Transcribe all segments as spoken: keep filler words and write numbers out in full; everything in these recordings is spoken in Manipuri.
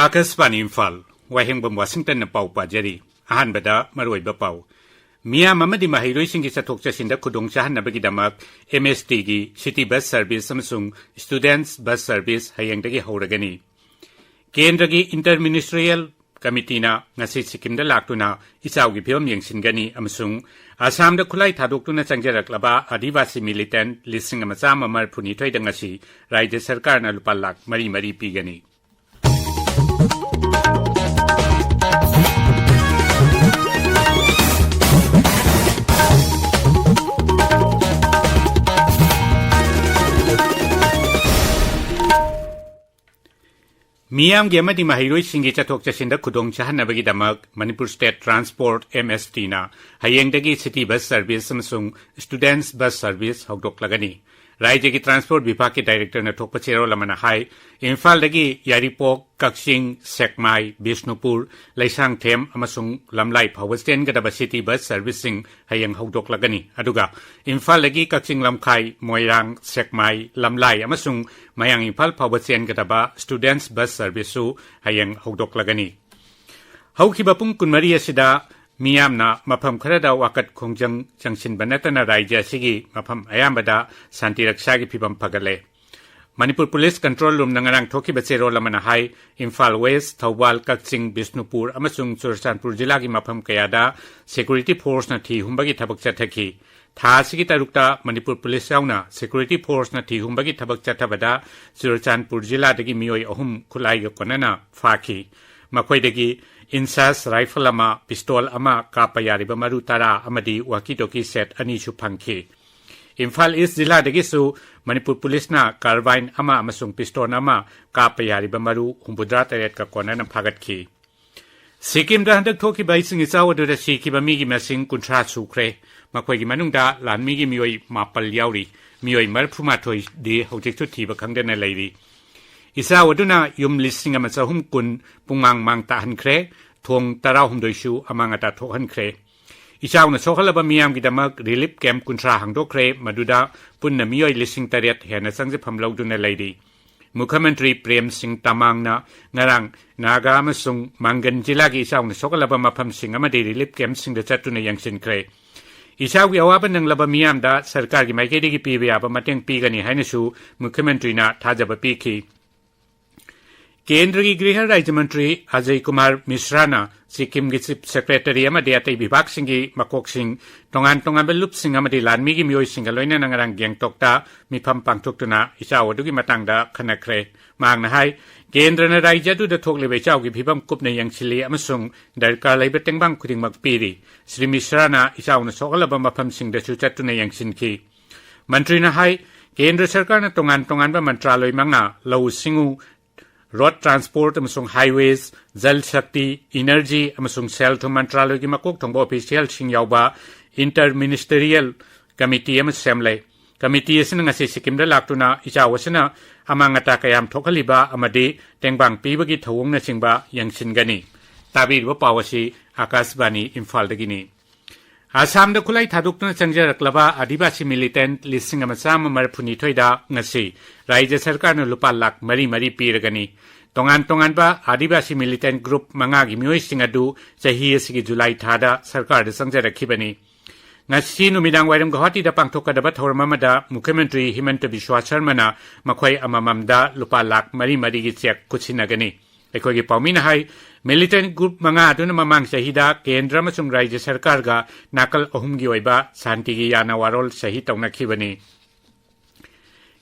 ꯑꯥꯀꯥꯁꯕꯥꯅꯤ ꯏꯝꯐꯥꯜ, ꯋꯥꯍꯦꯡꯕꯝ ꯋꯥꯁꯤꯡꯇꯟꯅ ꯄꯥꯎ ꯄꯥꯖꯔꯤ꯫ ꯑꯍꯥꯟꯕꯗ ꯃꯔꯨꯑꯣꯏꯕ ꯄꯥꯎ꯫ ꯃꯤꯌꯥꯝ ꯑꯃꯗꯤ ꯃꯍꯩꯔꯣꯏꯁꯤꯡꯒꯤ ꯆꯠꯊꯣꯛ ꯆꯠꯁꯤꯟꯗ ꯈꯨꯗꯣꯡ ꯆꯥꯍꯟꯅꯕꯒꯤꯗꯃꯛ ꯑꯦꯝ ꯑꯦꯁ ꯇꯤꯒꯤ ꯁꯤꯇꯤ ꯕꯁ ꯁꯔꯚꯤꯁ ꯑꯃꯁꯨꯡ ꯁ꯭ꯇꯨꯗꯦꯟꯠꯁ ꯕꯁ ꯁꯔꯚꯤꯁ ꯍꯌꯦꯡꯗꯒꯤ ꯍꯧꯔꯒꯅꯤ꯫ ꯀꯦꯟꯗ꯭ꯔꯒꯤ ꯏꯟꯇꯔ ꯃꯤꯅꯤꯁꯇ꯭ꯔꯤꯌꯦꯜ ꯀꯃꯤꯇꯤꯅ ꯉꯁꯤ ꯁꯤꯛꯀꯤꯝꯗ ꯂꯥꯛꯇꯨꯅ ꯏꯆꯥꯎꯒꯤ ꯐꯤꯕꯝ ꯌꯦꯡꯁꯤꯟꯒꯅꯤ ꯑꯃꯁꯨꯡ ꯑꯁꯥꯝꯗ ꯈꯨꯠꯂꯥꯏ ꯊꯥꯗꯣꯛꯇꯨꯅ ꯆꯪꯖꯔꯛꯂꯕ ꯑꯥꯗꯤꯋꯥꯁꯤ ꯃꯤꯂꯤꯇꯦꯟꯠ ꯂꯤꯁꯤꯡ ꯑꯃ ꯆꯥꯝꯃ ꯃꯔꯤꯐꯨ ꯅꯤꯊꯣꯏꯗ ꯉꯁꯤ ꯔꯥꯖ꯭ꯌ ꯁꯔꯀꯥꯔꯅ ꯂꯨꯄꯥ ꯂꯥꯈ ꯃꯔꯤ ꯃꯔꯤ ꯄꯤꯒꯅꯤ꯫ ꯃꯤꯌꯥꯝꯒꯤ ꯑꯃꯗꯤ ꯃꯍꯩꯔꯣꯏꯁꯤꯡꯒꯤ ꯆꯠꯊꯣꯛ ꯆꯠꯁꯤꯟꯗ ꯈꯨꯗꯣꯡ ꯆꯥꯍꯟꯅꯕꯒꯤꯗꯃꯛ ꯃꯅꯤꯄꯨꯔ ꯁ꯭ꯇꯦꯠ ꯇ꯭ꯔꯥꯟꯁꯄꯣꯔꯠ, ꯑꯦꯝ ꯑꯦꯁ ꯇꯤꯅ ꯍꯌꯦꯡꯗꯒꯤ ꯁꯤꯇꯤ ꯕꯁ ꯁꯔꯚꯤꯁ ꯑꯃꯁꯨꯡ ꯁ꯭ꯇꯨꯗꯦꯟꯠꯁ ꯕꯁ ꯁꯔꯚꯤꯁ ꯍꯧꯗꯣꯛꯂꯒꯅꯤ꯫ ꯔꯥꯖ꯭ꯌꯒꯤ ꯇ꯭ꯔꯥꯟꯁꯄꯣꯔꯠ ꯕꯤꯚꯥꯒꯀꯤ ꯗꯥꯏꯔꯦꯛꯇꯔꯅ ꯊꯣꯛꯄ ꯆꯦꯔꯣꯜ ꯑꯃꯅ ꯍꯥꯏ, ꯏꯝꯐꯥꯜꯗꯒꯤ ꯌꯥꯏꯔꯤꯄꯣꯛ, ꯀꯛꯆꯤꯡ, ꯁꯦꯛꯃꯥꯏ, ꯕꯤꯁꯅꯨꯄꯨꯔ, ꯂꯩꯁꯥꯡꯊꯦꯝ ꯑꯃꯁꯨꯡ ꯂꯝꯂꯥꯏ ꯐꯥꯎꯕ ꯆꯦꯟꯒꯗꯕ ꯁꯤꯇꯤ ꯕꯁ ꯁꯔꯚꯤꯁꯁꯤꯡ ꯍꯌꯦꯡ ꯍꯧꯗꯣꯛꯂꯒꯅꯤ꯫ ꯑꯗꯨꯒ ꯏꯝꯐꯥꯜꯗꯒꯤ ꯀꯛꯆꯤꯡ ꯂꯝꯈꯥꯏ, ꯃꯣꯏꯔꯥꯡ, ꯁꯦꯛꯃꯥꯏ, ꯂꯝꯂꯥꯏ ꯑꯃꯁꯨꯡ ꯃꯌꯥꯡ ꯏꯝꯐꯥꯜ ꯐꯥꯎꯕ ꯆꯦꯟꯒꯗꯕ ꯁ꯭ꯇꯨꯗꯦꯟꯠꯁ ꯕꯁ ꯁꯔꯚꯤꯁꯁꯨ ꯍꯌꯦꯡ ꯍꯧꯗꯣꯛꯂꯒꯅꯤ꯫ ꯍꯧꯈꯤꯕ ꯄꯨꯡ ꯀꯨꯟꯃꯔꯤ ꯑꯁꯤꯗ ꯃꯤꯌꯥꯝꯅ ꯃꯐꯝ ꯈꯔꯗ ꯋꯥꯀꯠ ꯈꯣꯡꯖꯪ ꯆꯪꯁꯤꯟꯕ ꯅꯠꯇꯅ ꯔꯥꯖ꯭ꯌ ꯑꯁꯤꯒꯤ ꯃꯐꯝ ꯑꯌꯥꯝꯕꯗ ꯁꯥꯟꯇꯤ ꯔꯛꯁꯥꯒꯤ ꯐꯤꯕꯝ ꯐꯒꯠꯂꯦ꯫ ꯃꯅꯤꯄꯨꯔ ꯄꯨꯂꯤꯁ ꯀꯟꯇ꯭ꯔꯣꯜ ꯔꯨꯝꯅ ꯉꯔꯥꯡ ꯊꯣꯛꯈꯤꯕ ꯆꯦꯔꯣꯜ ꯑꯃꯅ ꯍꯥꯏ, ꯏꯝꯐꯥꯜ ꯋꯦꯁ, ꯊꯧꯕꯥꯜ, ꯀꯛꯆꯤꯡ, ꯕꯤꯁꯅꯨꯄꯨꯔ ꯑꯃꯁꯨꯡ ꯆꯨꯔꯆꯥꯟꯄꯨꯔ ꯖꯤꯂꯥꯒꯤ ꯃꯐꯝ ꯀꯌꯥꯗ ꯁꯦꯀ꯭ꯌꯨꯔꯤꯇꯤ ꯐꯣꯔꯁꯅ ꯊꯤ ꯍꯨꯝꯕꯒꯤ ꯊꯕꯛ ꯆꯠꯊꯈꯤ꯫ ꯊꯥ ꯑꯁꯤꯒꯤ ꯇꯔꯨꯛꯇ ꯃꯅꯤꯄꯨꯔ ꯄꯨꯂꯤꯁ ꯌꯥꯎꯅ ꯁꯦꯀ꯭ꯌꯨꯔꯤꯇꯤ ꯐꯣꯔꯁꯅ ꯊꯤ ꯍꯨꯝꯕꯒꯤ ꯊꯕꯛ ꯆꯠꯊꯕꯗ ꯆꯨꯔꯆꯥꯟꯄꯨꯔ ꯖꯤꯂꯥꯗꯒꯤ ꯃꯤꯑꯣꯏ ꯑꯍꯨꯝ ꯈꯨꯠꯂꯥꯏꯒ ꯀꯣꯟꯅꯅ ꯐꯥꯈꯤ꯫ ꯃꯈꯣꯏꯗꯒꯤ ꯏꯟꯁꯥꯁ ꯔꯥꯏꯐꯜ ꯑꯃ, ꯄꯤꯁꯇꯣꯜ ꯑꯃ, ꯀꯥꯞꯄ ꯌꯥꯔꯤꯕ ꯃꯔꯨ ꯇꯔꯥ ꯑꯃꯗꯤ ꯋꯥꯀꯤ ꯇꯣꯀꯤ ꯁꯦꯠ ꯑꯅꯤꯁꯨ ꯐꯪꯈꯤ꯫ ꯏꯝꯐꯥꯜ ꯏꯁ ꯖꯤꯂꯥꯗꯒꯤꯁꯨ ꯃꯅꯤꯄꯨꯔ ꯄꯨꯂꯤꯁꯅ ꯀꯥꯔꯕꯥꯏꯟ ꯑꯃ ꯑꯃꯁꯨꯡ ꯄꯤꯁꯇꯣꯟ ꯑꯃ ꯀꯥꯞꯄ ꯌꯥꯔꯤꯕ ꯃꯔꯨ ꯍꯨꯝꯐꯨꯇꯔꯥ ꯇꯔꯦꯠꯀ ꯀꯣꯟꯅꯅ ꯐꯥꯒꯠꯈꯤ꯫ ꯁꯤꯛꯀꯤꯝꯗ ꯍꯟꯗꯛ ꯊꯣꯛꯈꯤꯕ ꯏꯁꯤꯡ ꯏꯆꯥꯎ ꯑꯗꯨꯗ ꯁꯤꯈꯤꯕ ꯃꯤꯒꯤ ꯃꯁꯤꯡ ꯀꯨꯟꯊ꯭ꯔꯥ ꯁꯨꯈ꯭ꯔꯦ꯫ ꯃꯈꯣꯏꯒꯤ ꯃꯅꯨꯡꯗ ꯂꯥꯟꯃꯤꯒꯤ ꯃꯤꯑꯣꯏ ꯃꯥꯄꯜ ꯌꯥꯎꯔꯤ꯫ ꯃꯤꯑꯣꯏ ꯃꯔꯤꯐꯨꯃꯥꯊꯣꯏꯗꯤ ꯍꯧꯖꯤꯛꯁꯨ ꯊꯤꯕ ꯈꯪꯗꯅ ꯂꯩꯔꯤ꯫ ꯏꯆꯥꯎ ꯑꯗꯨꯅ ꯌꯨꯝ ꯂꯤꯁꯤꯡ ꯑꯃ ꯆꯍꯨꯝ ꯀꯨꯟ ꯄꯨꯡꯃꯥꯡ ꯃꯥꯡ ꯇꯥꯍꯟꯈ꯭ꯔꯦ, ꯊꯣꯡ ꯇꯔꯥꯍꯨꯝꯗꯣꯏꯁꯨ ꯑꯃꯥꯡ ꯑꯇꯥ ꯊꯣꯛꯍꯟꯈ꯭ꯔꯦ꯫ ꯏꯆꯥꯎꯅ ꯁꯣꯛꯍꯜꯂꯕ ꯃꯤꯌꯥꯝꯒꯤꯗꯃꯛ relief camp ꯀꯨꯟꯊ꯭ꯔꯥ ꯍꯥꯡꯗꯣꯛꯈ꯭ꯔꯦ, ꯃꯗꯨꯗ ꯄꯨꯟꯅ ꯃꯤꯑꯣꯏ ꯂꯤꯁꯤꯡ ꯇꯔꯦꯠ ꯍꯦꯟꯅ ꯆꯪꯖꯐꯝ ꯂꯧꯗꯨꯅ ꯂꯩꯔꯤ꯫ ꯃꯨꯈ꯭ꯌ ꯃꯟꯇ꯭ꯔꯤ ꯄ꯭ꯔꯦꯝ ꯁꯤꯡ ꯇꯃꯥꯡꯅ ꯉꯔꯥꯡ ꯅꯥꯒꯥ ꯑꯃꯁꯨꯡ ꯃꯥꯡꯒꯟ ꯖꯤꯂꯥꯒꯤ ꯏꯆꯥꯎꯅ ꯁꯣꯛꯍꯜꯂꯕ ꯃꯐꯝꯁꯤꯡ ꯑꯃꯗꯤ relief campꯁꯤꯡꯗ ꯆꯠꯇꯨꯅ ꯌꯦꯡꯁꯤꯟꯈ꯭ꯔꯦ꯫ ꯏꯆꯥꯎꯒꯤ ꯑꯋꯥꯕ ꯅꯪꯂꯕ ꯃꯤꯌꯥꯝꯗ ꯁꯔꯀꯥꯔꯒꯤ ꯃꯥꯏꯀꯩꯗꯒꯤ ꯄꯤꯕ ꯌꯥꯕ ꯃꯇꯦꯡ ꯄꯤꯒꯅꯤ ꯍꯥꯏꯅꯁꯨ ꯃꯨꯈ꯭ꯌ ꯃꯟꯇ꯭ꯔꯤꯅ ꯊꯥꯖꯕ ꯄꯤꯈꯤ꯫ ꯀꯦꯟꯗ꯭ꯔꯒꯤ ꯒ꯭ꯔꯤꯍ ꯔꯥꯖ꯭ꯌ ꯃꯟꯇ꯭ꯔꯤ ꯑꯖꯌ ꯀꯨꯃꯥꯔ ꯃꯤꯁ꯭ꯔꯥꯅ ꯁꯤꯛꯀꯤꯝꯒꯤ Chief Secretary ꯑꯃꯗꯤ ꯑꯇꯩ ꯕꯤꯚꯥꯒꯁꯤꯡꯒꯤ ꯃꯀꯣꯛꯁꯤꯡ, ꯇꯣꯉꯥꯟ ꯇꯣꯉꯥꯟꯕ ꯂꯨꯞꯁꯤꯡ ꯑꯃꯗꯤ ꯂꯥꯟꯃꯤꯒꯤ ꯃꯤꯑꯣꯏꯁꯤꯡꯒ ꯂꯣꯏꯅꯅ ꯉꯔꯥꯡ ꯒꯦꯡꯇꯣꯛꯇ ꯃꯤꯐꯝ ꯄꯥꯡꯊꯣꯛꯇꯨꯅ ꯏꯆꯥꯎ ꯑꯗꯨꯒꯤ ꯃꯇꯥꯡꯗ ꯈꯟꯅꯈ꯭ꯔꯦ꯫ ꯃꯍꯥꯛꯅ ꯍꯥꯏ, ꯀꯦꯟꯗ꯭ꯔꯅ ꯔꯥꯖ꯭ꯌ ꯑꯗꯨꯗ ꯊꯣꯛꯂꯤꯕ ꯏꯆꯥꯎꯒꯤ ꯐꯤꯕꯝ ꯀꯨꯞꯅ ꯌꯦꯡꯁꯤꯜꯂꯤ ꯑꯃꯁꯨꯡ ꯗꯔꯀꯥꯔ ꯂꯩꯕ ꯇꯦꯡꯕꯥꯡ ꯈꯨꯗꯤꯡꯃꯛ ꯄꯤꯔꯤ꯫ ꯁ꯭ꯔꯤ ꯃꯤꯁ꯭ꯔꯥꯅ ꯏꯆꯥꯎꯅ ꯁꯣꯛꯍꯜꯂꯕ ꯃꯐꯝꯁꯤꯡꯗꯁꯨ ꯆꯠꯇꯨꯅ ꯌꯦꯡꯁꯤꯟꯈꯤ꯫ ꯃꯟꯇ꯭ꯔꯤꯅ ꯍꯥꯏ, ꯀꯦꯟꯗ꯭ꯔ ꯁꯔꯀꯥꯔꯅ ꯇꯣꯉꯥꯟ ꯇꯣꯉꯥꯟꯕ ꯃꯟꯇ꯭ꯔꯥꯂꯣꯏ ꯃꯉꯥ, ꯂꯧꯎ ꯁꯤꯡꯎ, Road Transport ꯑꯃꯁꯨꯡ Highways, Jal Shakti, Energy ꯑꯃꯁꯨꯡ ꯁꯦꯜ ꯊꯨꯝ ꯃꯟꯇ꯭ꯔꯥꯂꯣꯏꯒꯤ ꯃꯀꯣꯛ ꯊꯣꯡꯕ officialꯁꯤꯡ ꯌꯥꯎꯕ inter ministerial committee ꯑꯃ ꯁꯦꯝꯂꯦ꯫ Committee ꯑꯁꯤꯅ ꯉꯁꯤ ꯁꯤꯛꯀꯤꯝꯗ ꯂꯥꯛꯇꯨꯅ ꯏꯆꯥꯎ ꯑꯁꯤꯅ ꯑꯃꯥꯡ ꯑꯇꯥ ꯀꯌꯥꯝ ꯊꯣꯛꯍꯜꯂꯤꯕ ꯑꯃꯗꯤ ꯇꯦꯡꯕꯥꯡ ꯄꯤꯕꯒꯤ ꯊꯧꯑꯣꯡꯅꯆꯤꯡꯕ ꯌꯦꯡꯁꯤꯟꯒꯅꯤ꯫ ꯇꯥꯕꯤꯔꯤꯕ ꯄꯥꯎ ꯑꯁꯤ ꯑꯥꯀꯥꯁꯕꯥꯅꯤ ꯏꯝꯐꯥꯜꯗꯒꯤꯅꯤ꯫ ꯑꯁꯥꯝꯗ ꯈꯨꯠꯂꯥꯏ ꯊꯥꯗꯣꯛꯇꯨꯅ ꯆꯪꯖꯔꯛꯂꯕ ꯑꯥꯗꯤꯕꯥꯁꯤ militant ꯂꯤꯁꯤꯡ ꯑꯃ ꯆꯥꯝꯃ ꯃꯔꯤꯐꯨꯅꯤꯊꯣꯏꯗ ꯉꯁꯤ ꯔꯥꯖ꯭ꯌ ꯁꯔꯀꯥꯔꯅ ꯂꯨꯄꯥ ꯂꯥꯈ ꯃꯔꯤ ꯃꯔꯤ ꯄꯤꯔꯒꯅꯤ꯫ ꯇꯣꯉꯥꯟ ꯇꯣꯉꯥꯟꯕ ꯑꯥꯗꯤꯕꯥꯁꯤ militant group ꯃꯉꯥꯒꯤ ꯃꯤꯑꯣꯏꯁꯤꯡ ꯑꯗꯨ ꯆꯍꯤ ꯑꯁꯤꯒꯤ ꯖꯨꯂꯥꯏ ꯊꯥꯗ ꯁꯔꯀꯥꯔꯗ ꯆꯪꯖꯔꯛꯈꯤꯕꯅꯤ꯫ ꯉꯁꯤ ꯅꯨꯃꯤꯗꯥꯡ ꯋꯥꯏꯔꯝ ꯒꯨꯋꯥꯍꯥꯇꯤꯗ ꯄꯥꯡꯊꯣꯛꯀꯗꯕ ꯊꯧꯔꯝ ꯑꯃꯗ ꯃꯨꯈ꯭ꯌ ꯃꯟꯇ꯭ꯔꯤ ꯍꯤꯃꯟꯇ ꯕꯤꯁ꯭ꯋꯥ ꯁꯔꯃꯅ ꯃꯈꯣꯏ ꯑꯃꯃꯝꯗ ꯂꯨꯄꯥ ꯂꯥꯈ ꯃꯔꯤ ꯃꯔꯤꯒꯤ cheque ꯈꯨꯠꯁꯤꯟꯅꯒꯅꯤ꯫ ꯑꯩꯈꯣꯏꯒꯤ ꯄꯥꯎꯃꯤꯅ ꯍꯥꯏ, militant group ꯃꯉꯥ ꯑꯗꯨꯅ ꯃꯃꯥꯡ ꯆꯍꯤꯗ ꯀꯦꯟꯗ꯭ꯔ ꯑꯃꯁꯨꯡ ꯔꯥꯖ꯭ꯌ ꯁꯔꯀꯥꯔꯒ ꯅꯥꯀꯜ ꯑꯍꯨꯝꯒꯤ ꯑꯣꯏꯕ ꯁꯥꯟꯇꯤꯒꯤ ꯌꯥꯅ ꯋꯥꯔꯣꯜ ꯁꯍꯤ ꯇꯧꯅꯈꯤꯕꯅꯤ꯫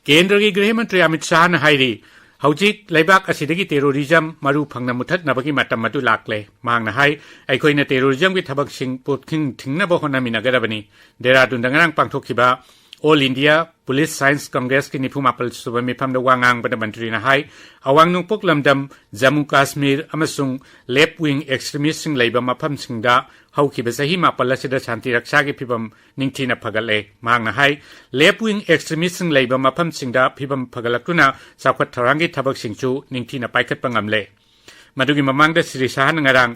ꯀꯦꯟꯗ꯭ꯔꯒꯤ ꯒ꯭ꯔꯤꯍ ꯃꯟꯇ꯭ꯔꯤ ꯑꯃꯤꯠ ꯁꯥꯍꯅ ꯍꯥꯏꯔꯤ, ꯍꯧꯖꯤꯛ ꯂꯩꯕꯥꯛ ꯑꯁꯤꯗꯒꯤ terrorism ꯃꯔꯨ ꯐꯪꯅ ꯃꯨꯊꯠꯅꯕꯒꯤ ꯃꯇꯝ ꯑꯗꯨ ꯂꯥꯛꯂꯦ꯫ ꯃꯍꯥꯛꯅ ꯍꯥꯏ, ꯑꯩꯈꯣꯏꯅ terrorismꯒꯤ ꯊꯕꯛꯁꯤꯡ ꯄꯨꯛꯊꯤꯡ ꯊꯤꯡꯅꯕ ꯍꯣꯠꯅꯃꯤꯟꯅꯒꯗꯕꯅꯤ꯫ ꯗꯦꯔꯥꯗꯨꯟꯗ ꯉꯔꯥꯡ ꯄꯥꯡꯊꯣꯛꯈꯤꯕ All India Police Science Congressꯀꯤ ꯅꯤꯐꯨ ꯃꯥꯄꯜ ꯁꯨꯕ ꯃꯤꯐꯝꯗ ꯋꯥ ꯉꯥꯡꯕꯗ ꯃꯟꯇ꯭ꯔꯤꯅ ꯍꯥꯏ, ꯑꯋꯥꯡ ꯅꯣꯡꯄꯣꯛ ꯂꯝꯗꯝ, ꯖꯝꯃꯨ ꯀꯥꯁꯃꯤꯔ ꯑꯃꯁꯨꯡ left wing extremistꯁꯤꯡ ꯂꯩꯕ ꯃꯐꯝꯁꯤꯡꯗ ꯍꯧꯈꯤꯕ ꯆꯍꯤ ꯃꯥꯄꯜ ꯑꯁꯤꯗ ꯁꯥꯟꯇꯤ ꯔꯛꯁꯥꯒꯤ ꯐꯤꯚꯝ ꯅꯤꯡꯊꯤꯅ ꯐꯒꯠꯂꯦ꯫ ꯃꯍꯥꯛꯅ ꯍꯥꯏ, left wing extremistꯁꯤꯡ ꯂꯩꯕ ꯃꯐꯝꯁꯤꯡꯗ ꯐꯤꯚꯝ ꯐꯒꯠꯂꯛꯇꯨꯅ ꯆꯥꯎꯈꯠ ꯊꯧꯔꯥꯡꯒꯤ ꯊꯕꯛꯁꯤꯡꯁꯨ ꯅꯤꯡꯊꯤꯅ ꯄꯥꯏꯈꯠꯄ ꯉꯝꯂꯦ꯫ ꯃꯗꯨꯒꯤ ꯃꯃꯥꯡꯗ ꯁ꯭ꯔꯤ ꯁꯥꯍꯅ ꯉꯔꯥꯡ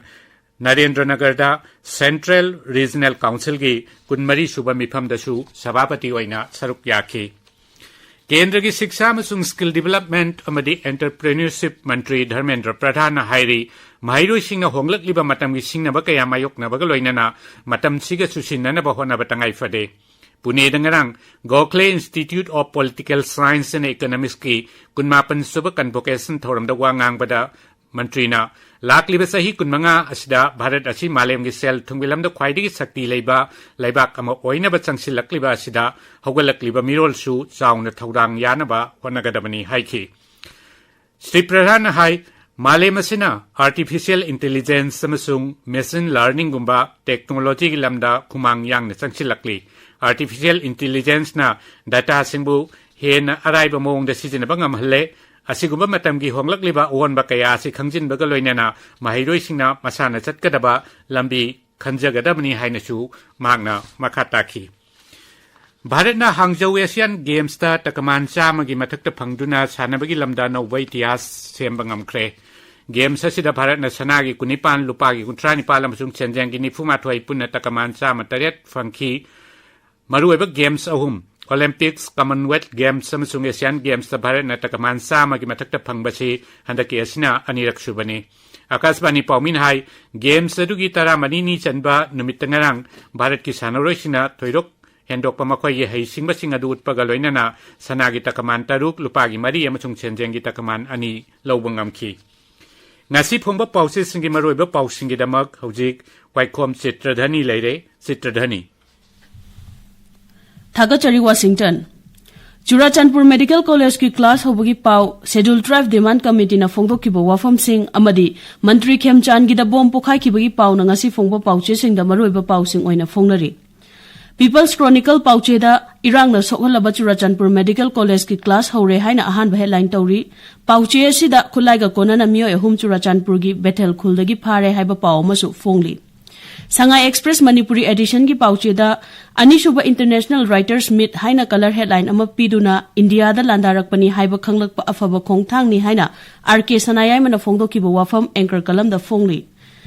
ꯅꯔꯦꯟꯗ꯭ꯔ ꯅꯒꯔꯗ Central Regional Councilꯒꯤ ꯀꯨꯟꯃꯔꯤ ꯁꯨꯕ ꯃꯤꯐꯝꯗꯁꯨ ꯁꯚꯥꯄꯇꯤ ꯑꯣꯏꯅ ꯁꯔꯨꯛ ꯌꯥꯈꯤ꯫ ꯀꯦꯟꯗ꯭ꯔꯒꯤ ꯁꯤꯛꯁꯥ ꯑꯃꯁꯨꯡ ꯁ꯭ꯀꯤꯜ ꯗꯤꯚꯦꯂꯞꯃꯦꯟꯠ ꯑꯃꯗꯤ ꯑꯦꯟꯇꯔꯄ꯭ꯔꯦꯅꯔꯁꯤꯞ ꯃꯟꯇ꯭ꯔꯤ ꯙꯔꯃꯦꯟꯗ꯭ꯔ ꯄ꯭ꯔꯙꯥꯟꯅ ꯍꯥꯏꯔꯤ, ꯃꯍꯩꯔꯣꯏꯁꯤꯡꯅ ꯍꯣꯡꯂꯛꯂꯤꯕ ꯃꯇꯝꯒꯤ ꯁꯤꯡꯅꯕ ꯀꯌꯥ ꯃꯥꯌꯣꯛꯅꯕꯒ ꯂꯣꯏꯅꯅ ꯃꯇꯝꯁꯤꯒ ꯆꯨꯁꯤꯟꯅꯅꯕ ꯍꯣꯠꯅꯕ ꯇꯉꯥꯏ ꯐꯗꯦ꯫ ꯄꯨꯅꯦꯗ ꯉꯔꯥꯡ Gokhale Institute of Political Science and Economicsꯀꯤ ꯀꯨꯟꯃꯥꯄꯟ ꯁꯨꯕ convocation ꯊꯧꯔꯝꯗ ꯋꯥ ꯉꯥꯡꯕꯗ ꯃꯟꯇ꯭ꯔꯤꯅ ꯂꯥꯛꯂꯤꯕ ꯆꯍꯤ ꯀꯨꯟꯃꯉꯥ ꯑꯁꯤꯗ ꯚꯥꯔꯠ ꯑꯁꯤ ꯃꯥꯂꯦꯝꯒꯤ ꯁꯦꯜ ꯊꯨꯝꯒꯤ ꯂꯝꯗ ꯈ꯭ꯋꯥꯏꯗꯒꯤ ꯁꯛꯇꯤ ꯂꯩꯕ ꯂꯩꯕꯥꯛ ꯑꯃ ꯑꯣꯏꯅꯕ ꯆꯪꯁꯤꯜꯂꯛꯂꯤꯕ ꯑꯁꯤꯗ ꯍꯧꯒꯠꯂꯛꯂꯤꯕ ꯃꯤꯔꯣꯜꯁꯨ ꯆꯥꯎꯅ ꯊꯧꯗꯥꯡ ꯌꯥꯅꯕ ꯍꯣꯠꯅꯒꯗꯕꯅꯤ ꯍꯥꯏꯈꯤ꯫ ꯁ꯭ꯔꯤ ꯄ꯭ꯔꯙꯥꯟꯅ ꯍꯥꯏ, ꯃꯥꯂꯦꯝ ꯑꯁꯤꯅ artificial intelligence ꯑꯃꯁꯨꯡ machine learningꯒꯨꯝꯕ technologyꯒꯤ ꯂꯝꯗ ꯈꯨꯃꯥꯡ ꯌꯥꯡꯅ ꯆꯪꯁꯤꯜꯂꯛꯂꯤ꯫ Artificial intelligenceꯅ dataꯁꯤꯡꯕꯨ ꯍꯦꯟꯅ ꯑꯔꯥꯏꯕ ꯃꯑꯣꯡꯗ ꯁꯤꯖꯤꯟꯅꯕ ꯉꯝꯍꯜꯂꯦ꯫ ꯑꯁꯤꯒꯨꯝꯕ ꯃꯇꯝꯒꯤ ꯍꯣꯡꯂꯛꯂꯤꯕ ꯑꯑꯣꯟꯕ ꯀꯌꯥ ꯑꯁꯤ ꯈꯪꯖꯤꯟꯕꯒ ꯂꯣꯏꯅꯅ ꯃꯍꯩꯔꯣꯏꯁꯤꯡꯅ ꯃꯁꯥꯅ ꯆꯠꯀꯗꯕ ꯂꯝꯕꯤ ꯈꯟꯖꯒꯗꯕꯅꯤ ꯍꯥꯏꯅꯁꯨ ꯃꯍꯥꯛꯅ ꯃꯈꯥ ꯇꯥꯈꯤ꯫ ꯚꯥꯔꯠꯅ ꯍꯥꯡꯖꯧ Asian Gamesꯇ ꯇꯀꯃꯥꯟ ꯆꯥꯝꯃꯒꯤ ꯃꯊꯛꯇ ꯐꯪꯗꯨꯅ ꯁꯥꯟꯅꯕꯒꯤ ꯂꯝꯗ ꯑꯅꯧꯕ ꯏꯇꯤꯍꯥꯁ ꯁꯦꯝꯕ ꯉꯝꯈ꯭ꯔꯦ꯫ Games ꯑꯁꯤꯗ ꯚꯥꯔꯠꯅ ꯁꯅꯥꯒꯤ ꯀꯨꯟꯅꯤꯄꯥꯟ, ꯂꯨꯄꯥꯒꯤ ꯀꯨꯟꯊ꯭ꯔꯥ ꯅꯤꯄꯥꯜ ꯑꯃꯁꯨꯡ ꯁꯦꯟꯖꯦꯡꯒꯤ ꯅꯤꯐꯨ ꯃꯥꯊꯣꯏ, ꯄꯨꯟꯅ ꯇꯀꯃꯥꯟ ꯆꯥꯝꯃ ꯇꯔꯦꯠ ꯐꯪꯈꯤ꯫ ꯃꯔꯨꯑꯣꯏꯕ games ꯑꯍꯨꯝ, Olympics, Commonwealth Games ꯑꯃꯁꯨꯡ Asian Gamesꯇ ꯚꯥꯔꯠꯅ ꯇꯀꯃꯥꯟ ꯆꯥꯝꯃꯒꯤ ꯃꯊꯛꯇ ꯐꯪꯕꯁꯤ ꯍꯟꯗꯛꯀꯤ ꯑꯁꯤꯅ ꯑꯅꯤꯔꯛ ꯁꯨꯕꯅꯤ꯫ ꯑꯀꯥꯁꯕꯥꯅꯤ ꯄꯥꯎꯃꯤꯅ ꯍꯥꯏ, games ꯑꯗꯨꯒꯤ ꯇꯔꯥꯃꯔꯤꯅꯤ ꯆꯟꯕ ꯅꯨꯃꯤꯠꯇ ꯉꯔꯥꯡ ꯚꯥꯔꯠꯀꯤ ꯁꯥꯟꯅꯔꯣꯏꯁꯤꯡꯅ ꯊꯣꯏꯗꯣꯛ ꯍꯦꯟꯗꯣꯛꯄ ꯃꯈꯣꯏꯒꯤ ꯍꯩꯁꯤꯡꯕꯁꯤꯡ ꯑꯗꯨ ꯎꯠꯄꯒ ꯂꯣꯏꯅꯅ ꯁꯅꯥꯒꯤ ꯇꯀꯃꯥꯟ ꯇꯔꯨꯛ, ꯂꯨꯄꯥꯒꯤ ꯃꯔꯤ ꯑꯃꯁꯨꯡ ꯁꯦꯟꯖꯦꯡꯒꯤ ꯇꯀꯃꯥꯟ ꯑꯅꯤ ꯂꯧꯕ ꯉꯝꯈꯤ꯫ ꯉꯁꯤ ꯐꯣꯡꯕ ꯄꯥꯎꯆꯦꯁꯤꯡꯒꯤ ꯃꯔꯨꯑꯣꯏꯕ ꯄꯥꯎꯁꯤꯡꯒꯤꯗꯃꯛ ꯍꯧꯖꯤꯛ ꯋꯥꯏꯈꯣꯝ ꯆꯤꯇ꯭ꯔꯙꯅꯤ ꯂꯩꯔꯦ꯫ ꯆꯤꯇ꯭ꯔꯙꯅꯤ꯫ ꯊꯥꯒꯠꯆꯔꯤ, ꯋꯥꯁꯤꯡꯇꯟ꯫ ꯆꯨꯔꯥꯆꯥꯟꯄꯨꯔ ꯃꯦꯗꯤꯀꯦꯜ ꯀꯣꯂꯦꯖꯀꯤ ꯀ꯭ꯂꯥꯁ ꯍꯧꯕꯒꯤ ꯄꯥꯎ Scheduled Tribe Demand Committeeꯅ ꯐꯣꯡꯗꯣꯛꯈꯤꯕ ꯋꯥꯐꯝꯁꯤꯡ ꯑꯃꯗꯤ ꯃꯟꯇ꯭ꯔꯤ ꯈꯦꯝꯆꯥꯟꯒꯤꯗ ꯕꯣꯝ ꯄꯣꯈꯥꯏꯈꯤꯕꯒꯤ ꯄꯥꯎꯅ ꯉꯁꯤ ꯐꯣꯡꯕ ꯄꯥꯎꯆꯦꯁꯤꯡꯗ ꯃꯔꯨꯑꯣꯏꯕ ꯄꯥꯎꯁꯤꯡ ꯑꯣꯏꯅ ꯐꯣꯡꯅꯔꯤ꯫ People's Chronicle ꯄꯥꯎꯆꯦꯗ ꯏꯔꯥꯡꯅ ꯁꯣꯛꯍꯜꯂꯕ ꯆꯨꯔꯥꯆꯥꯟꯄꯨꯔ ꯃꯦꯗꯤꯀꯦꯜ ꯀꯣꯂꯦꯖꯀꯤ ꯀ꯭ꯂꯥꯁ ꯍꯧꯔꯦ ꯍꯥꯏꯅ ꯑꯍꯥꯟꯕ ꯍꯦꯗꯂꯥꯏꯟ ꯇꯧꯔꯤ꯫ ꯄꯥꯎꯆꯦ ꯑꯁꯤꯗ ꯈꯨꯠꯂꯥꯏꯒ ꯀꯣꯟꯅꯅ ꯃꯤꯑꯣꯏ ꯑꯍꯨꯝ ꯆꯨꯔꯥꯆꯥꯟꯄꯨꯔꯒꯤ ꯕꯦꯊꯦꯜ ꯈꯨꯜꯗꯒꯤ ꯐꯥꯔꯦ ꯍꯥꯏꯕ ꯄꯥꯎ ꯑꯃꯁꯨ ꯐꯣꯡꯂꯤ꯫ ꯁꯉꯥꯏ ꯑꯦꯛꯁꯄ꯭ꯔꯦꯁ ꯃꯅꯤꯄꯨꯔꯤ ꯑꯦꯗꯤꯁꯟꯒꯤ ꯄꯥꯎꯆꯦꯗ ꯑꯅꯤꯁꯨꯕ ꯏꯟꯇꯔꯅꯦꯁꯅꯦꯜ ꯔꯥꯏꯇꯔꯁ ꯃꯤꯠ ꯍꯥꯏꯅ ꯀꯂꯔ ꯍꯦꯗꯂꯥꯏꯟ ꯑꯃ ꯄꯤꯗꯨꯅ ꯏꯟꯗꯤꯌꯥꯗ ꯂꯥꯟꯗꯥꯔꯛꯄꯅꯤ ꯍꯥꯏꯕ ꯈꯪꯂꯛꯄ ꯑꯐꯕ ꯈꯣꯡꯊꯥꯡꯅꯤ ꯍꯥꯏꯅ ꯑꯥꯔ ꯀꯦ ꯁꯅꯥꯌꯥꯏꯃꯅ ꯐꯣꯡꯗꯣꯛꯈꯤꯕ ꯋꯥꯐꯝ ꯑꯦꯡꯀꯔ ꯀꯂꯝꯗ ꯐꯣꯡꯂꯤ꯫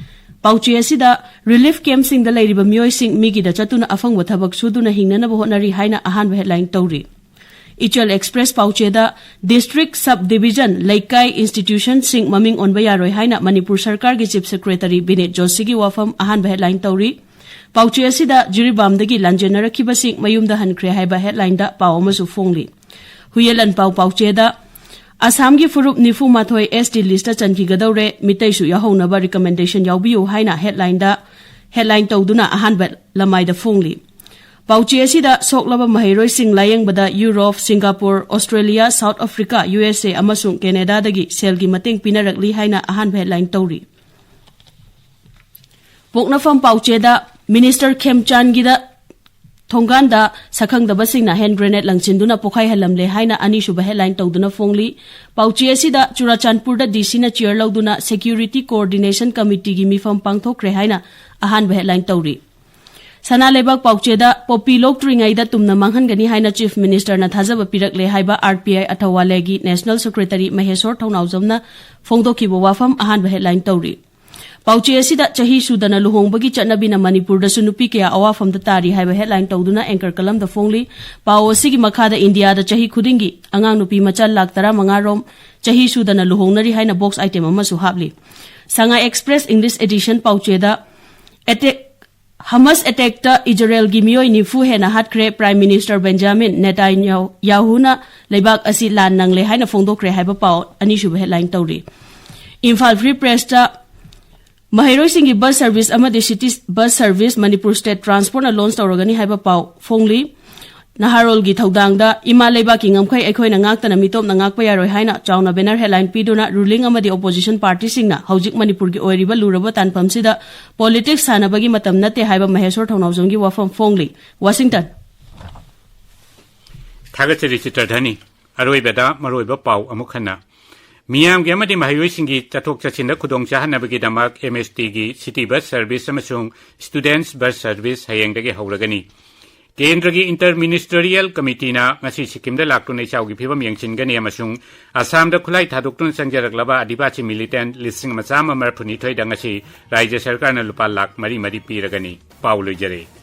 ꯄꯥꯎꯆꯦ ꯑꯁꯤꯗ ꯔꯤꯂꯤꯐ ꯀꯦꯝꯞꯁꯤꯡꯗ ꯂꯩꯔꯤꯕ ꯃꯤꯑꯣꯏꯁꯤꯡ ꯃꯤꯒꯤꯗ ꯆꯠꯇꯨꯅ ꯑꯐꯪꯕ ꯊꯕꯛ ꯁꯨꯗꯨꯅ ꯍꯤꯡꯅꯅꯕ ꯍꯣꯠꯅꯔꯤ ꯍꯥꯏꯅ ꯑꯍꯥꯟꯕ ꯍꯦꯗꯂꯥꯏꯟ ꯇꯧꯔꯤ꯫ ꯏꯆꯦꯜ ꯑꯦꯛꯁꯄ꯭ꯔꯦꯁ ꯄꯥꯎꯆꯦꯗ ꯗꯤꯁꯇ꯭ꯔꯤꯛ, ꯁꯕ ꯗꯤꯚꯤꯖꯟ, ꯂꯩꯀꯥꯏ, ꯏꯟꯁꯇꯤꯇ꯭ꯌꯨꯁꯟꯁꯤꯡ ꯃꯃꯤꯡ ꯑꯣꯟꯕ ꯌꯥꯔꯣꯏ ꯍꯥꯏꯅ ꯃꯅꯤꯄꯨꯔ ꯁꯔꯀꯥꯔꯒꯤ ꯆꯤꯐ ꯁꯦꯀ꯭ꯔꯦꯇꯔꯤ ꯕꯤꯅꯤꯠ ꯖꯣꯁꯤꯒꯤ ꯋꯥꯐꯝ ꯑꯍꯥꯟꯕ ꯍꯦꯗꯂꯥꯏꯟ ꯇꯧꯔꯤ꯫ ꯄꯥꯎꯆꯦ ꯑꯁꯤꯗ ꯖꯤꯔꯤꯕꯥꯝꯗꯒꯤ ꯂꯥꯟꯖꯦꯟꯅꯔꯛꯈꯤꯕꯁꯤꯡ ꯃꯌꯨꯝꯗ ꯍꯟꯈ꯭ꯔꯦ ꯍꯥꯏꯕ ꯍꯦꯗꯂꯥꯏꯟꯗ ꯄꯥꯎ ꯑꯃꯁꯨ ꯐꯣꯡꯂꯤ꯫ ꯍꯨꯌꯦꯂꯟ ꯄꯥꯎ ꯄꯥꯎꯆꯦꯗ ꯑꯁꯥꯝꯒꯤ ꯐꯨꯔꯨꯞ ꯅꯤꯐꯨ ꯃꯥꯊꯣꯏ ꯑꯦꯁ ꯇꯤ ꯂꯤꯁꯇ ꯆꯟꯈꯤꯒꯗꯧꯔꯦ, ꯃꯤꯇꯩꯁꯨ ꯌꯥꯎꯍꯧꯅꯕ ꯔꯤꯀꯃꯦꯟꯗꯦꯁꯟ ꯌꯥꯎꯕꯤꯌꯨ ꯍꯥꯏꯅ ꯍꯦꯗꯂꯥꯏꯟꯗ, ꯍꯦꯗꯂꯥꯏꯟ ꯇꯧꯗꯨꯅ ꯑꯍꯥꯟꯕ ꯂꯃꯥꯏꯗ ꯐꯣꯡꯂꯤ꯫ ꯄꯥꯎꯆꯦ ꯑꯁꯤꯗ ꯁꯣꯛꯂꯕ ꯃꯍꯩꯔꯣꯏꯁꯤꯡ ꯂꯥꯌꯦꯡꯕꯗ Europe, Singapore, Australia, South Africa, U S A ꯑꯃꯁꯨꯡ ꯀꯦꯅꯦꯗꯥꯗꯒꯤ ꯁꯦꯜꯒꯤ ꯃꯇꯦꯡ ꯄꯤꯅꯔꯛꯂꯤ ꯍꯥꯏꯅ ꯑꯍꯥꯟꯕ ꯍꯦꯗꯂꯥꯏꯟ ꯇꯧꯔꯤ꯫ ꯄꯣꯛꯅꯐꯝ ꯄꯥꯎꯆꯦꯗ ꯃꯤꯅꯤꯁꯇꯔ ꯈꯦꯝꯆꯥꯟꯒꯤꯗ ꯊꯣꯡꯒꯥꯟꯗ ꯁꯛꯈꯪꯗꯕꯁꯤꯡꯅ ꯍꯦꯟ ꯒ꯭ꯔꯦꯅꯦꯗ ꯂꯪꯁꯤꯟꯗꯨꯅ ꯄꯣꯈꯥꯏꯍꯜꯂꯝꯂꯦ ꯍꯥꯏꯅ ꯑꯅꯤꯁꯨꯕ ꯍꯦꯗꯂꯥꯏꯟ ꯇꯧꯗꯨꯅ ꯐꯣꯡꯂꯤ꯫ ꯄꯥꯎꯆꯦ ꯑꯁꯤꯗ ꯆꯨꯔꯥꯆꯥꯟꯄꯨꯔꯗ ꯗꯤ ꯁꯤꯅ ꯆꯤꯌꯔ ꯂꯧꯗꯨꯅ ꯁꯦꯀ꯭ꯌꯨꯔꯤꯇꯤ ꯀꯣꯑꯣꯔꯗꯤꯅꯦꯁꯟ ꯀꯃꯤꯇꯤꯒꯤ ꯃꯤꯐꯝ ꯄꯥꯡꯊꯣꯛꯈ꯭ꯔꯦ ꯍꯥꯏꯅ ꯑꯍꯥꯟꯕ ꯍꯦꯗꯂꯥꯏꯟ ꯇꯧꯔꯤ꯫ ꯁꯅꯥ ꯂꯩꯕꯥꯛ ꯄꯥꯎꯆꯦꯗ ꯄꯣꯄꯤ ꯂꯣꯛꯇ꯭ꯔꯤꯉꯩꯗ ꯇꯨꯝꯅ ꯃꯥꯡꯍꯟꯒꯅꯤ ꯍꯥꯏꯅ ꯆꯤꯐ ꯃꯤꯅꯤꯁꯇꯔꯅ ꯊꯥꯖꯕ ꯄꯤꯔꯛꯂꯦ ꯍꯥꯏꯕ ꯑꯥꯔ ꯄꯤ ꯑꯥꯏ ꯑꯊꯧꯋꯥꯂꯦꯒꯤ ꯅꯦꯁꯅꯦꯜ ꯁꯦꯀ꯭ꯔꯦꯇꯔꯤ ꯃꯍꯦꯁꯣꯔ ꯊꯧꯅꯥꯎꯖꯝꯅ ꯐꯣꯡꯗꯣꯛꯈꯤꯕ ꯋꯥꯐꯝ ꯑꯍꯥꯟꯕ ꯍꯦꯗꯂꯥꯏꯟ ꯇꯧꯔꯤ꯫ ꯄꯥꯎꯆꯦ ꯑꯁꯤꯗ ꯆꯍꯤ ꯁꯨꯗꯅ ꯂꯨꯍꯣꯡꯕꯒꯤ ꯆꯠꯅꯕꯤꯅ ꯃꯅꯤꯄꯨꯔꯗꯁꯨ ꯅꯨꯄꯤ ꯀꯌꯥ ꯑꯋꯥꯐꯝꯗ ꯇꯥꯔꯤ ꯍꯥꯏꯕ ꯍꯦꯗꯂꯥꯏꯟ ꯇꯧꯗꯨꯅ ꯑꯦꯡꯀꯔ ꯀꯂꯝꯗ ꯐꯣꯡꯂꯤ꯫ ꯄꯥꯎ ꯑꯁꯤꯒꯤ ꯃꯈꯥꯗ ꯏꯟꯗꯤꯌꯥꯗ ꯆꯍꯤ ꯈꯨꯗꯤꯡꯒꯤ ꯑꯉꯥꯡ ꯅꯨꯄꯤ ꯃꯆꯥ ꯂꯥꯈ ꯇꯔꯥꯃꯉꯥ ꯔꯣꯝ ꯆꯍꯤ ꯁꯨꯗꯅ ꯂꯨꯍꯣꯡꯅꯔꯤ ꯍꯥꯏꯅ ꯕꯣꯛꯁ ꯑꯥꯏꯇꯦꯝ ꯑꯃꯁꯨ ꯍꯥꯞꯂꯤ꯫ ꯁꯉꯥꯏ ꯑꯦꯛꯁꯄ꯭ꯔꯦꯁ ꯏꯪꯂꯤꯁ ꯑꯦꯗꯤꯁꯟ ꯄꯥꯎꯆꯦꯗ ꯑꯦꯇꯦꯛ ꯍꯃꯁ ꯑꯦꯇꯦꯛꯇ ꯏꯖꯔꯦꯜꯒꯤ ꯃꯤꯑꯣꯏ ꯅꯤꯐꯨ ꯍꯦꯟꯅ ꯍꯥꯠꯈ꯭ꯔꯦ, ꯄ꯭ꯔꯥꯏꯝ ꯃꯤꯅꯤꯁꯇꯔ ꯕꯦꯟꯖꯥꯃꯤꯟ ꯅꯦꯇꯥꯟꯌꯥꯍꯨꯅ ꯂꯩꯕꯥꯛ ꯑꯁꯤ ꯂꯥꯟ ꯅꯪꯂꯦ ꯍꯥꯏꯅ ꯐꯣꯡꯗꯣꯛꯈ꯭ꯔꯦ ꯍꯥꯏꯕ ꯄꯥꯎ ꯑꯅꯤꯁꯨꯕ ꯍꯦꯗꯂꯥꯏꯟ ꯇꯧꯔꯤ꯫ ꯏꯝꯐꯥꯜ ꯐ꯭ꯔꯤ ꯄ꯭ꯔꯦꯁꯇ ꯃꯍꯩꯔꯣꯏꯁꯤꯡꯒꯤ ꯕꯁ ꯁꯔꯚꯤꯁ ꯑꯃꯗꯤ city bus service Manipur state ꯇ꯭ꯔꯥꯟꯁꯄꯣꯔꯠꯅ ꯂꯣꯟꯆ ꯇꯧꯔꯒꯅꯤ ꯍꯥꯏꯕ ꯄꯥꯎ ꯐꯣꯡꯂꯤ꯫ ꯅꯍꯥꯔꯣꯜꯒꯤ ꯊꯧꯗꯥꯡꯗ ꯏꯃꯥ ꯂꯩꯕꯥꯛꯀꯤ ꯉꯝꯈꯩ ꯑꯩꯈꯣꯏꯅ ꯉꯥꯛꯇꯅ ꯃꯤꯇꯣꯞꯅ ꯉꯥꯛꯄ ꯌꯥꯔꯣꯏ ꯍꯥꯏꯅ ꯆꯥꯎꯅ ꯕꯦꯅꯔ ꯍꯦꯗꯂꯥꯏꯟ ꯄꯤꯗꯨꯅ ꯔꯨꯂꯤꯡ ꯑꯃꯗꯤ ꯑꯣꯄꯣꯖꯤꯁꯟ ꯄꯥꯔꯇꯤꯁꯤꯡꯅ ꯍꯧꯖꯤꯛ ꯃꯅꯤꯄꯨꯔꯒꯤ ꯑꯣꯏꯔꯤꯕ ꯂꯨꯔꯕ ꯇꯥꯟꯐꯝꯁꯤꯗ ꯄꯣꯂꯤꯇꯤꯛꯁ ꯁꯥꯟꯅꯕꯒꯤ ꯃꯇꯝ ꯅꯠꯇꯦ ꯍꯥꯏꯕ ꯃꯍꯦꯁꯣꯔ ꯊꯧꯅꯥꯎꯖꯝꯒꯤ ꯋꯥꯐꯝ ꯐꯣꯡꯂꯤ꯫ ꯋꯥꯁꯤꯡꯇꯟ꯫ ꯊꯥꯒꯠꯆꯔꯤ ꯆꯤꯇ꯭ꯔꯙꯅꯤ꯫ ꯑꯔꯣꯏꯕꯗ ꯃꯔꯨꯑꯣꯏꯕ ꯄꯥꯎ ꯑꯃꯨꯛ ꯍꯟꯅ꯫ ꯃꯤꯌꯥꯝꯒꯤ ꯑꯃꯗꯤ ꯃꯍꯩꯔꯣꯏꯁꯤꯡꯒꯤ ꯆꯠꯊꯣꯛ ꯆꯠꯁꯤꯟꯗ ꯈꯨꯗꯣꯡ ꯆꯥꯍꯟꯅꯕꯒꯤꯗꯃꯛ ꯑꯦꯝ ꯑꯦꯁ ꯇꯤꯒꯤ ꯁꯤꯇꯤ ꯕꯁ ꯁꯔꯚꯤꯁ ꯑꯃꯁꯨꯡ ꯁ꯭ꯇꯨꯗꯦꯟꯠꯁ ꯕꯁ ꯁꯔꯚꯤꯁ ꯍꯌꯦꯡꯗꯒꯤ ꯍꯧꯔꯒꯅꯤ꯫ ꯀꯦꯟꯗ꯭ꯔꯒꯤ ꯏꯟꯇꯔ ꯃꯤꯅꯤꯁꯇꯔꯤꯌꯦꯜ ꯀꯃꯤꯇꯤꯅ ꯉꯁꯤ ꯁꯤꯛꯀꯤꯝꯗ ꯂꯥꯛꯇꯨꯅ ꯏꯆꯥꯎꯒꯤ ꯐꯤꯕꯝ ꯌꯦꯡꯁꯤꯟꯒꯅꯤ ꯑꯃꯁꯨꯡ ꯑꯁꯥꯝꯗ ꯈꯨꯠꯂꯥꯏ ꯊꯥꯗꯣꯛꯇꯨꯅ ꯆꯪꯖꯔꯛꯂꯕ ꯑꯥꯗꯤꯕꯥꯁꯤ ꯃꯤꯂꯤꯇꯦꯟꯠ ꯂꯤꯁꯤꯡ ꯑꯃ ꯆꯥꯝꯃ ꯃꯔꯤꯐꯨꯅꯤꯊꯣꯏꯗ ꯉꯁꯤ ꯔꯥꯖ꯭ꯌ ꯁꯔꯀꯥꯔꯅ ꯂꯨꯄꯥ ꯂꯥꯈ ꯃꯔꯤ ꯃꯔꯤ ꯄꯤꯔꯒꯅꯤ꯫ ꯄꯥꯎ ꯂꯣꯏꯖꯔꯦ꯫